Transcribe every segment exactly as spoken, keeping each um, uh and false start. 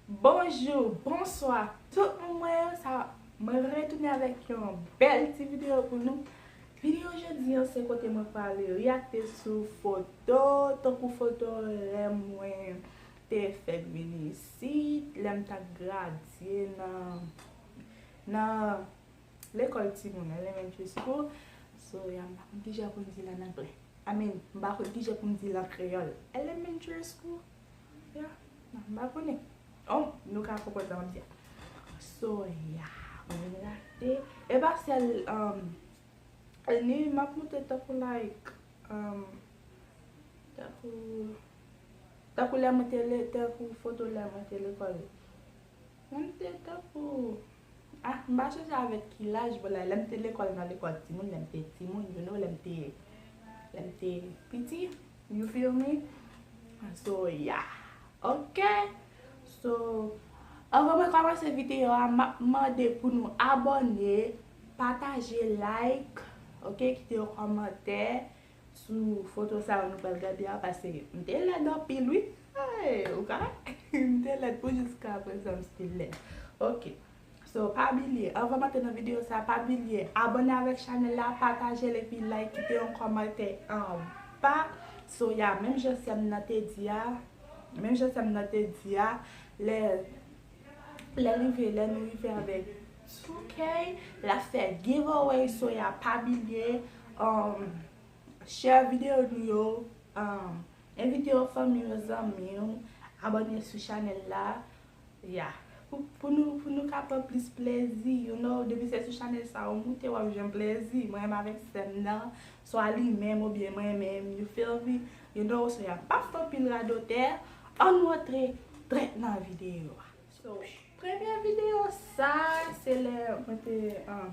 Bonjou, bonswa tout moun mwen yo, sa mwen retounen avèk yon bèl ti videyo pou nou. Videyo jodi an se kote mwen prale reyakte sou foto, tankou foto lè mwen te fèk vin isit, lè m t ap gradye nan nan lekòl timoun, elementary school. So, ya, m pa konn kijan pou m di l an anglè. I mean, m pa konn kijan pou m di l an kreyòl. Elementary school? Ya, m pa konnen. Oh, nou ka konprann sa m ap di a. So, ya, mwen rate. E pa sèl, um, ni m ap montre tankou, like, um, tankou, tankou lè mwen te le, tankou foto lè mwen te lekòl. Mwen te tankou, ah, m pa sonje avèk ki laj, but like, lè m te lekòl, nan lekòl timoun, lè m te timoun, you know, lè m te, lè m te piti, you feel me? So, yeah. Ok. So, anvan mwen kòmanse videyo a, m ap mande pou nou abòne, pataje, like, ok, kite yon kòmantè sou foto sa yo nou pral gade a, paske m te lèd anpil, wi. Hey, ou ka, m te lèd pou jiska prezan, m still lèd. Ok. So, pa bliye, anvan m antre nan videyo sa, pa bliye abòne avèk chanèl la, pataje l epi like, kite yon kòmantè anba. So, ya, menm jan sè m nan te di a, menm jan sè m nan te di a, lè, lè rive, lè nou rive avèk two K, l ap fè giveaway, so, ya, pa bliye, um, share videyo nou yo, um, envite yon fanmi, yon zanmi w, abòne sou chanèl la. Ya. Pou, pou nou, pou nou ka pran plis plezi, you know, depi se sou chanèl sa ou moute, w ap jwenn plezi. Mwen menm avèk sè m nan, swa li menm oubyen mwen menm, you feel me? You know, so ya, pa fè anpil radotè, ann rantre dirèk nan videyo a. So, premye videyo sa, se lè mwen te, um,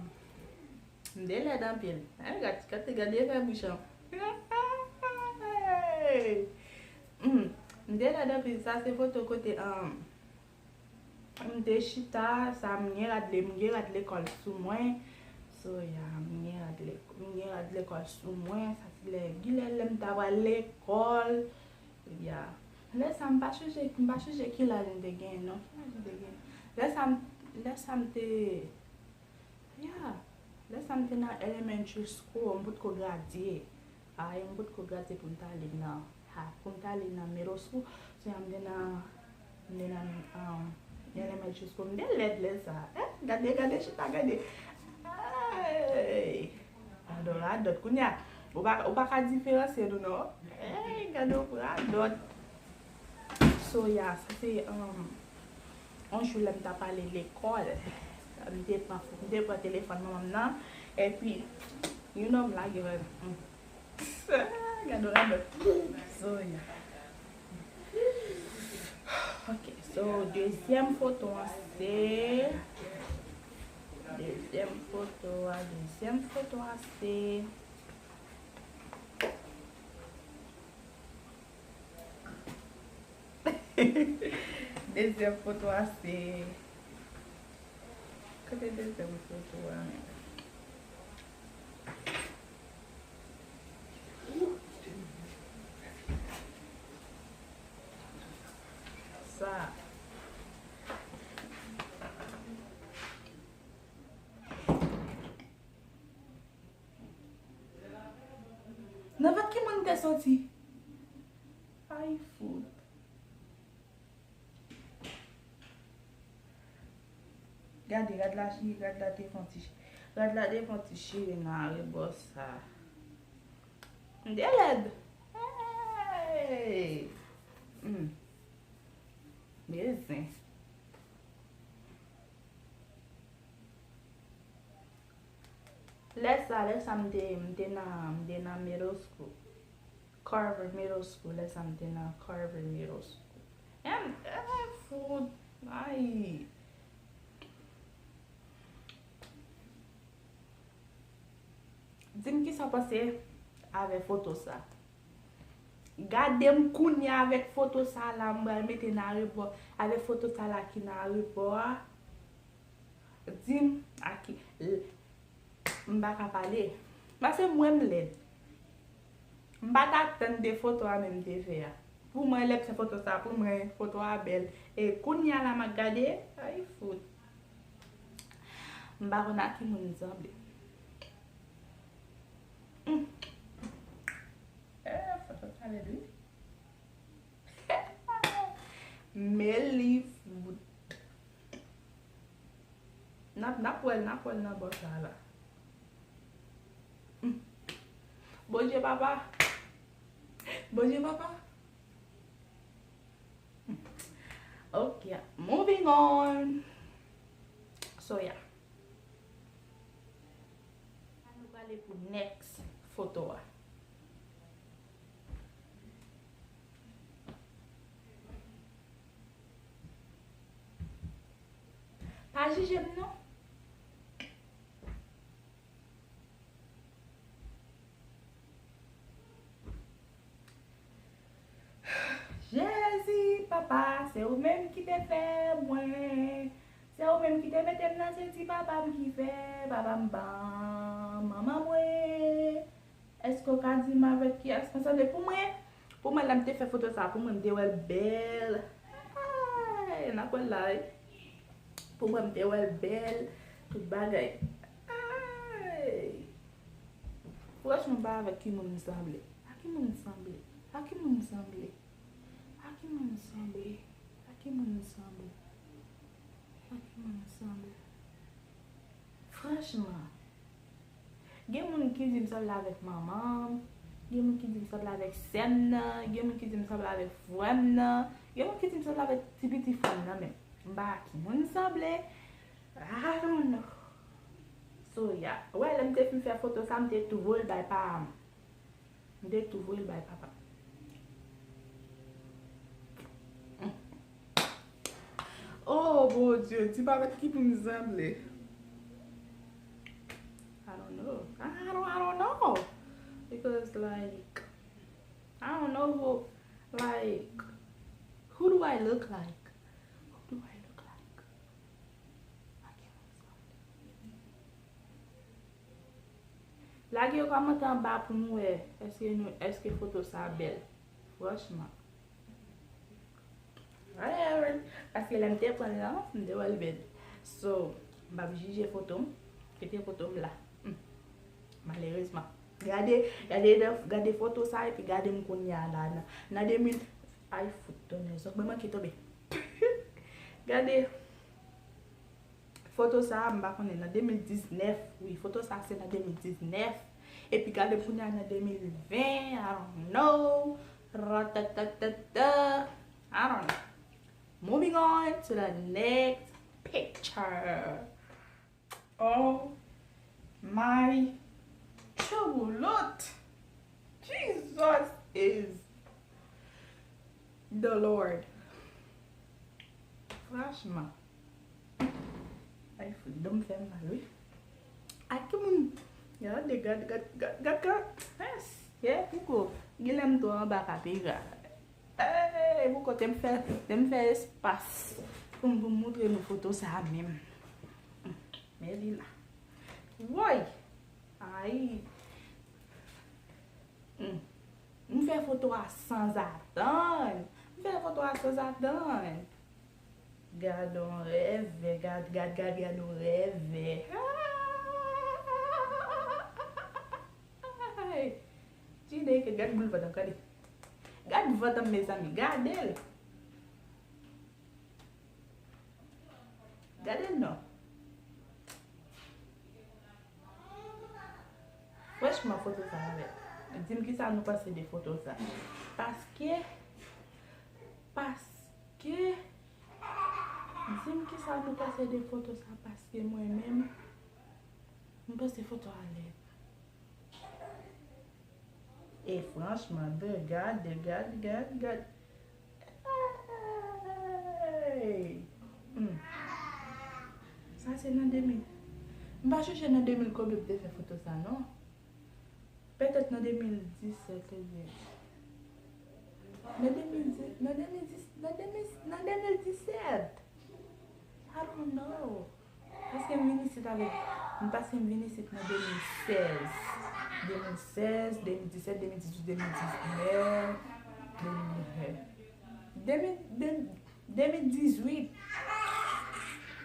m te lèd anpil. Ay, gad, gad, gade fè bouch an. Hmm, m te lèd anpil. Sa se foto kote, um, m te chita, sa m gen rad le, m gen rad lekòl sou mwen. So, ya, m gen rad le, m gen rad lekòl sou mwen. Sa se lè, gilè lè m ta pral lekòl. Ya. Lè sa m pa sonje, m pa sonje ki laj m te gen, non. Ki laj m te gen? Lè sa m, lè sa m te, ya. Lè sa m te nan elementary school, m potko gradye. Ay, m potko gradye pou m t ale nan, ha, pou m t ale nan middle school. So, ya, m te nan, m te nan, um, elementary school. M te lèd lè sa. Eh, gade, gade, chita, gade. Ay. Radò, radòt. Kounye a, ou pa, ou pa ka diferansye nou, non. Ey, gade yon radòt. So, ya, sa se, um, yon jou lè m t ap ale lekòl. M te pran, m te pran telefòn manman m nan. Epi, you know, m lage, hmm. Gade yon radòt. So, ya. Ok, so, dezyèm foto an se, dezyèm foto a, dezyèm foto a se, dezyèm foto a se, kote dezyèm foto a menm? Sa. Nan vant ki moun te soti? Ay, fout. Gade, rad la chire, rad la te fè yon ti, rad la te fè yon ti chire nan arebò sa. M te lèd. Hey! Hmm. Bezwen. Lè sa, lè sa m te, m te nan, m te nan middle school. Carver Middle School, lè sa m te nan Carver Middle School. Em, eh, fout, ay. Di m kisa w panse avè foto sa. Gade m kounye a avèk foto sa la, m pral mete nan arebò, avèk foto sa la ki nan arebò a. Di m a ki, m pa ka pale. Paske mwen m lèd. M pa t atann de foto a menm m te fè a. Pou mwen, lè m fè foto sa, pou mwen, foto a bèl. E kounye a la, m ap gade, ay fout. M pa konn a ki moun li sanble. Hmm. Eh, foto sa bèl, wi. Men li fout. N ap, n ap wè l, n ap wè l nan bò sa la. Hmm. Bondye papa. Bondye papa. Hmm. Ok, moving on. So, yeah. Nou prale pou next foto a. Pa jije m non. Jezi, papa, se ou menm ki te fè mwen. Se ou menm ki te mete m nan senti papa m ki fè papa m ban manman mwen. Èske w ka di m avèk kiyès mwen sanble? Pou mwen, pou mwen, lè m te fè foto sa, pou mwen, m te wè l bèl. Ay, n ap wè l la, wi. Pou mwen, m te wè l bèl, tout bagay. Ay. Franchman, m pa avèk ki moun m sanble. A ki moun m sanble? A ki moun m sanble? A ki moun m sanble? A ki moun m sanble? A ki moun m sanble? Franchman, gen moun ki di m sanble avèk manman m, gen moun ki di m sanble avèk sè m nan, gen moun ki di m sanble avèk frè m nan, gen moun ki di m sanble avèk ti pitit frè m nan menm. M pa a ki moun m sanble. I don't know. So, yeah. Wè, lè m te fin fè foto sa, m te tou voye l bay pa m. M te tou voye l bay papa. Oh, Bondye, di m avèk ki pou m sanble. I don't know. I don't, I don't know. Because, like, I don't know who, like, who do I look like? Who do I look like? Lage yon kòmantè anba pou m wè èske nou, èske foto sa bèl. Franchman. Whatever. Paske lè m te pran l lan, m te wè l bèl. So, m p ap jije foto m. Kite foto m la. Hmm. Malerezman. Gade, gade, gade foto sa epi gade m kounye a la nan, nan de mil. Ay, fout tonnè, zòt mwen manke tonbe. Gade. Foto sa a, m pa konnen, nan de mil diznèf, wi, foto sa a se nan de mil diznèf. Epi gade kounye a nan de mil ven, I don't know. Ratatatata. I don't know. Moving on to the next picture. Oh my chouloute. Jesus is the Lord. Franchman. Ay, fout, dan m fè m mal, wi. Ak ki moun? Gade, gade, gade, gade, gade, gade. Yes, yeah, poko. Gilèm tou anba kapera. Ey, poko, te m fè, te m fè espas pou m, pou m moutre nou foto sa a menm. Men li la. Woy! Ay! Hmm. M fè foto a sanzatann. M fè foto a sanzatann. Gad on rèvè, gad, gad, gad, gad on rèvè. Ay! Jide ke gad boul vant an, gade. Gad vant an, mezanmi, gade l. Gade l non. Franchman, foto sa a bèl. Di m kisa nou panse de foto sa. Paske, paske, di m kisa nou panse de foto sa, paske mwen menm, m panse foto a lèd. E franchman, de gad, de gad, gad, gad. Hey! Hmm. Sa se nan de mil. M pa chèche nan de mil konbyen m te fè foto sa, non. Petèt nan de mil disèt, ebyen. Nan de mil dis, nan de mil dis, nan de mil, nan de mil disèt. I don't know. Paske m vin isit avèk, m paske m vin isit nan de mil sèz. De mil sèz, de mil disèt, de mil dizuit, de mil diznèf. Demen, demen, demen, de mil dizuit,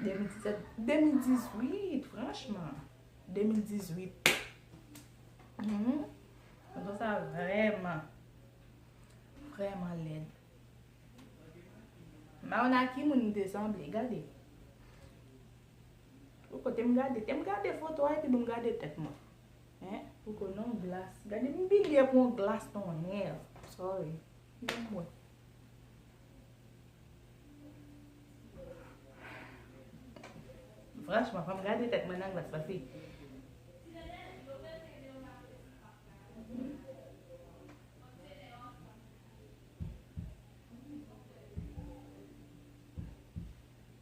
de mil disèt, de mil dizuit, franchman. De mil dizuit. Mhm. Foto sa vrèman, vrèman lèd. M pa konn a ki moun m te sanble, gade. Ou kote m gade, te m gade foto a epi bon m gade tèt mwen. Hein? Ou konnen yon glas. Gade m bilye pou yon glas tonnè. Sorry. Ban m wè. Franchman, fò m gade tèt mwen nan glas pase.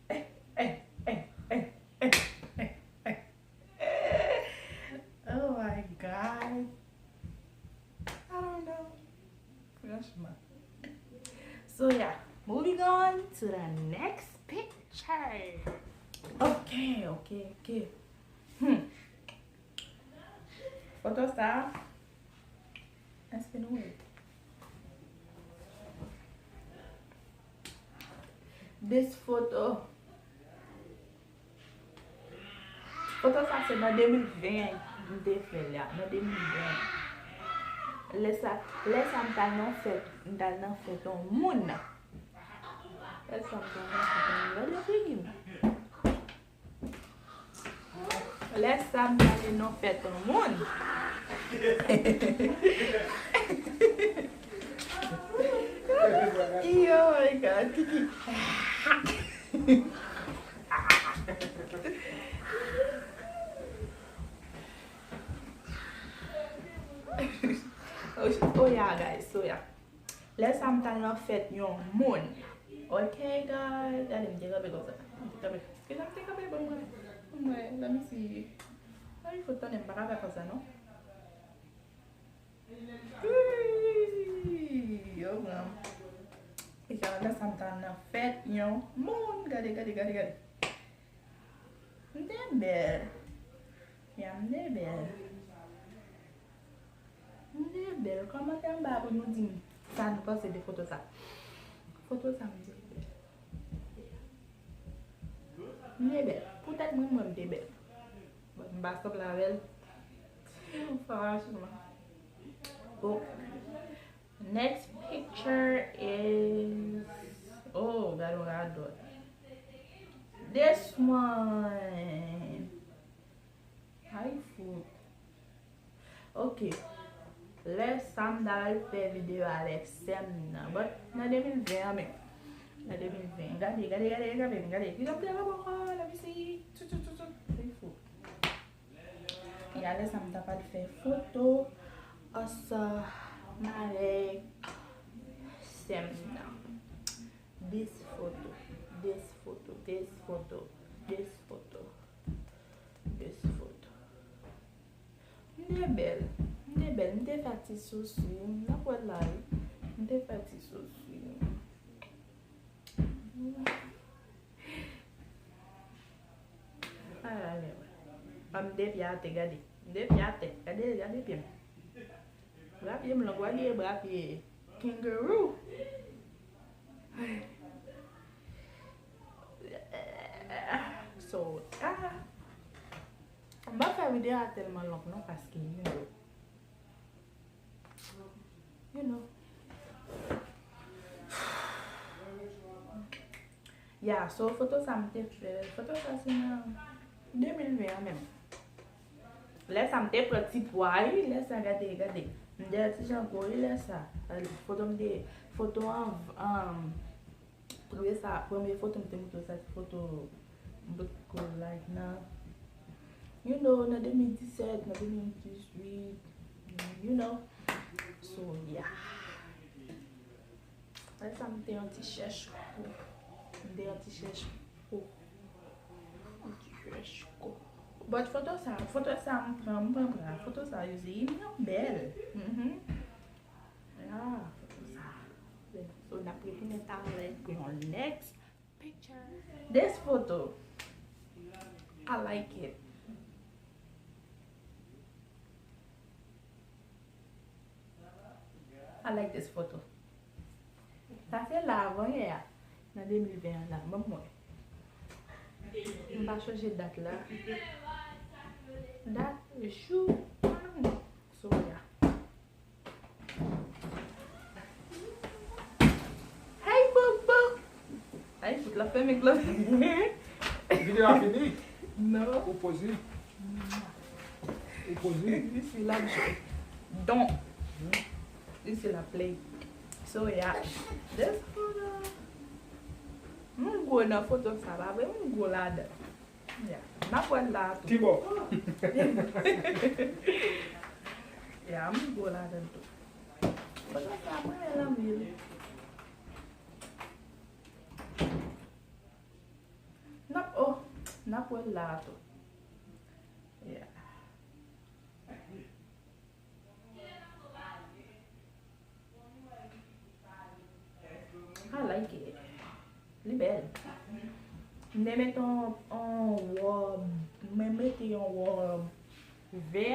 Eh, eh, eh, eh, eh, eh, eh, eh. Oh my God. I don't know. Franchman. So yeah, moving on to the next picture. Ok, ok, ok. Hmm. Foto sa. Èske nou wè? This photo. Foto sa se nan de mil ven m te fè l la, nan de mil ven. Lè sa, lè sa m t al nan fèt, m t al nan fèt yon moun. Lè sa m t al nan fèt yon moun, gade figi m. Lè sa m t ale nan fèt yon moun. Yo, my God, Kiki. Oh, oh, yeah, guys, so yeah. Lè sa m t al nan fèt yon moun. Ok, guys, gade m te kanpe konsa. M te kanpe. Kijan m te kanpe? Bon, mwen, mwen, let me see. Ay, fout tande m pa ka fè konsa, non. Ui, yo pran. E sa, lè sa m t al nan fèt yon moun. Gade, gade, gade, gade. M te bèl. Ya, m te bèl. M te bèl. Kòmantè anba pou nou di m sa nou panse de foto sa. Foto sa, m te bèl. M te bèl. Poutèt mwen, mwen, m te bèl. But m pa sanble avè l. Franchman. Oh. Next picture is, oh, gade yon radòt. This one. Ay, fout. Ok. Lè sa m t al fè videyo avèk sè m nan. But nan de mil ven an menm. Nan de mil ven. Gade, gade, gade, gade, gade. Li t ap travay ankò, la misi. Tout, tout, tout, tout. Ay, fout. Ya, lè sa m t ap al fè foto ansanm avèk sè m nan. This photo, this photo, this photo, this photo, this photo. M te bèl, m te bèl, m te fè ti sousi, n ap wè l la wi. M te fè ti sousi. Ay, ay, ay. An m de pye atè, gade. M de pye atè. Gade, gade pye m. Bra pye m long, w a gen bra pye kangaroo. So, ah. M pa fè videyo a tèlman long non, paske, you know. You know. Ya, so foto sa m te fè, foto sa se nan de mil ven an menm. Lè sa m te pran ti pwa wi, lè sa gade, gade. M te ti jan gwo wi lè sa. Foto m te, foto an, an, premye sa, premye foto m te montre w sa se foto m bout ko like nan, you know, nan de mil disèt, nan de mil dizuit, you know. So, yeah. Lè sa m te yon ti chèch kou. M te yon ti chèch kou. Yon ti chèch kou. But foto sa, foto sa m pran, m pran, pran. Foto sa, you see, m bèl. Mhm. Ah, foto sa. So, n ap retounen talè pou yon next picture. This photo. I like it. I like this photo. Sa se la avan yè a. Nan de mil ven an la, ban m wè. M pa chonje dat la. Dat, jou, an, so ya. Hey, bobo! Ay, fout la fèmen glòt. Videyo a fini? Non. Ou poze? Ou poze? Isi la jwe. Don. Isi la play. So, yeah. This photo. M gwo nan foto sa, pa vre? M gwo ladan. Yeah. N ap wè l la tou. Ki bò? Yeah, m gwo ladan tou. Foto sa, mwen renmen l anpil. N ap, oh, n ap wè l la tou. Yeah. I like it. Li bèl. M te mete yon, yon wòb, mwen mete yon wòb vè.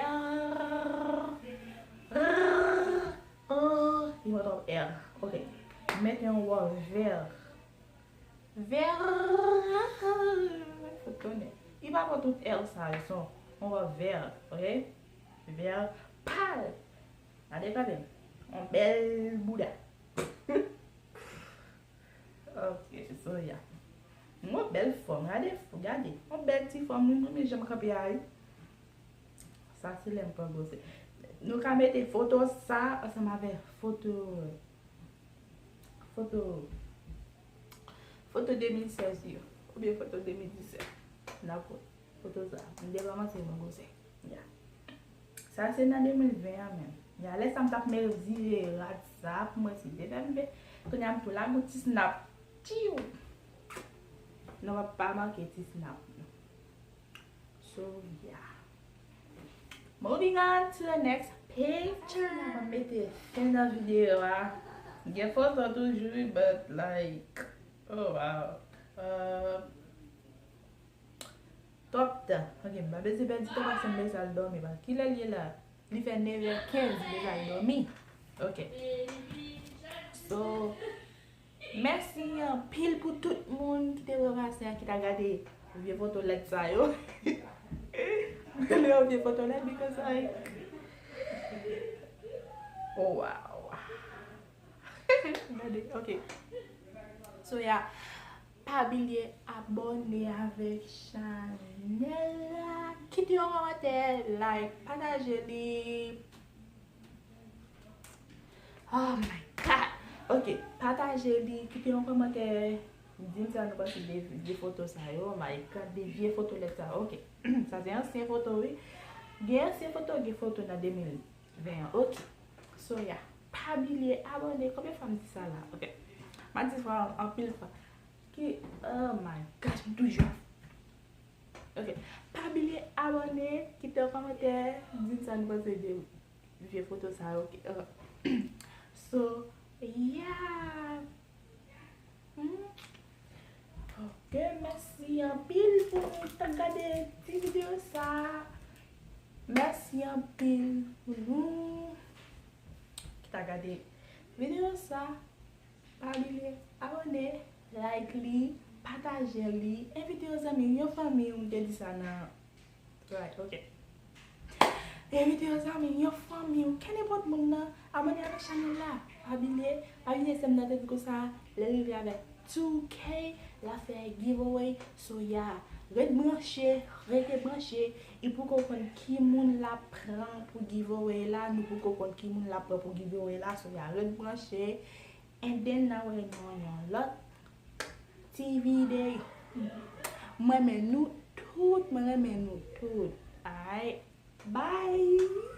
Oh, li mwen twòp R. Ok. M mete yon wòb vè. Vè. Fout konnen. Li pa pran tout L sa yo, se yon wòb vè, ok? Vè pal. Gade kanmenm. Yon bèl bouda. Ok, so ya. Yon bèl fòm. Gade, gade. Yon bèl ti fòm. Mwen renmen jan m kanpe a, wi. Sa se lè m pran gwosè. Nou ka mete foto sa ansanm avèk foto Foto, foto de mil sèz yo, oubyen foto de mil disèt. N ap wè. Foto sa, m te kòmanse nan gwosè. Ya. Sa se nan de mil ven an menm. Ya, lè sa m t ap mezire rad sa pou mwen si te fè m pe. Kounye a m tou lage yon ti snap. Tchiw! Non, pa, pa manke ti snap. So, yeah. Moving on to the next picture. Mwen mete fen nan videyo a. Gen foto toujou, but like, oh wow. Uh, twòp tan. Ok, m pa bezwen pèdi tan paske m bezwen al dòmi. Kilè l ye la? Li fè nevè kenz, m bezwen al dòmi. Ok. So, mèsi anpil pou tout moun ki te pran pasyans, ki ta gade vye foto lèd sa yo. Mwen rele yo vye foto lèd because, like, oh, wow. Gade, ok. So, yeah. Pa bliye abòne avèk chanèl la. Kite yon kòmantè, like, pataje li. Oh my God! Ok, pataje li, kite yon kòmantè, di m sa nou panse de, de foto sa yo. Oh my God, de vye foto lèd sa yo. Ok, sa se ansyen foto, wi. Gen ansyen foto, gen foto nan de mil ven an. Ok, so yeah, pa bliye abòne. Konbyen fwa m di sa la? Ok, m a di fwa anpil fwa. Ki, oh my gosh, m toujou. Ok, pa bliye abòne, kite yon kòmantè, di m sa nou panse de vye foto sa yo, ok. So, yeah. Hmm. Ok, mèsi anpil pou moun ki ta gade ti videyo sa. Mèsi anpil pou nou ki ta gade videyo sa. Pa bliye abòne, like li, pataje li, envite yon zanmi, yon fanmi w, m te di sa nan, right, ok. Envite yon zanmi, yon fanmi w, kenenpòt moun nan, abòne avèk chanèl la. Pa bliye, pa bliye sè m nan te di konsa, lè l rive avèk two K, l ap fè giveaway. So, yeah, ret branche, rete branche, e pou w konn ki moun l ap pran pou giveaway la, nou poko konn ki moun l ap pran pou giveaway la. So, yeah, ret branche. And then n a wè nan yon lòt ti videyo. Mwen renmen nou tout, mwen renmen nou tout. Alright, bye!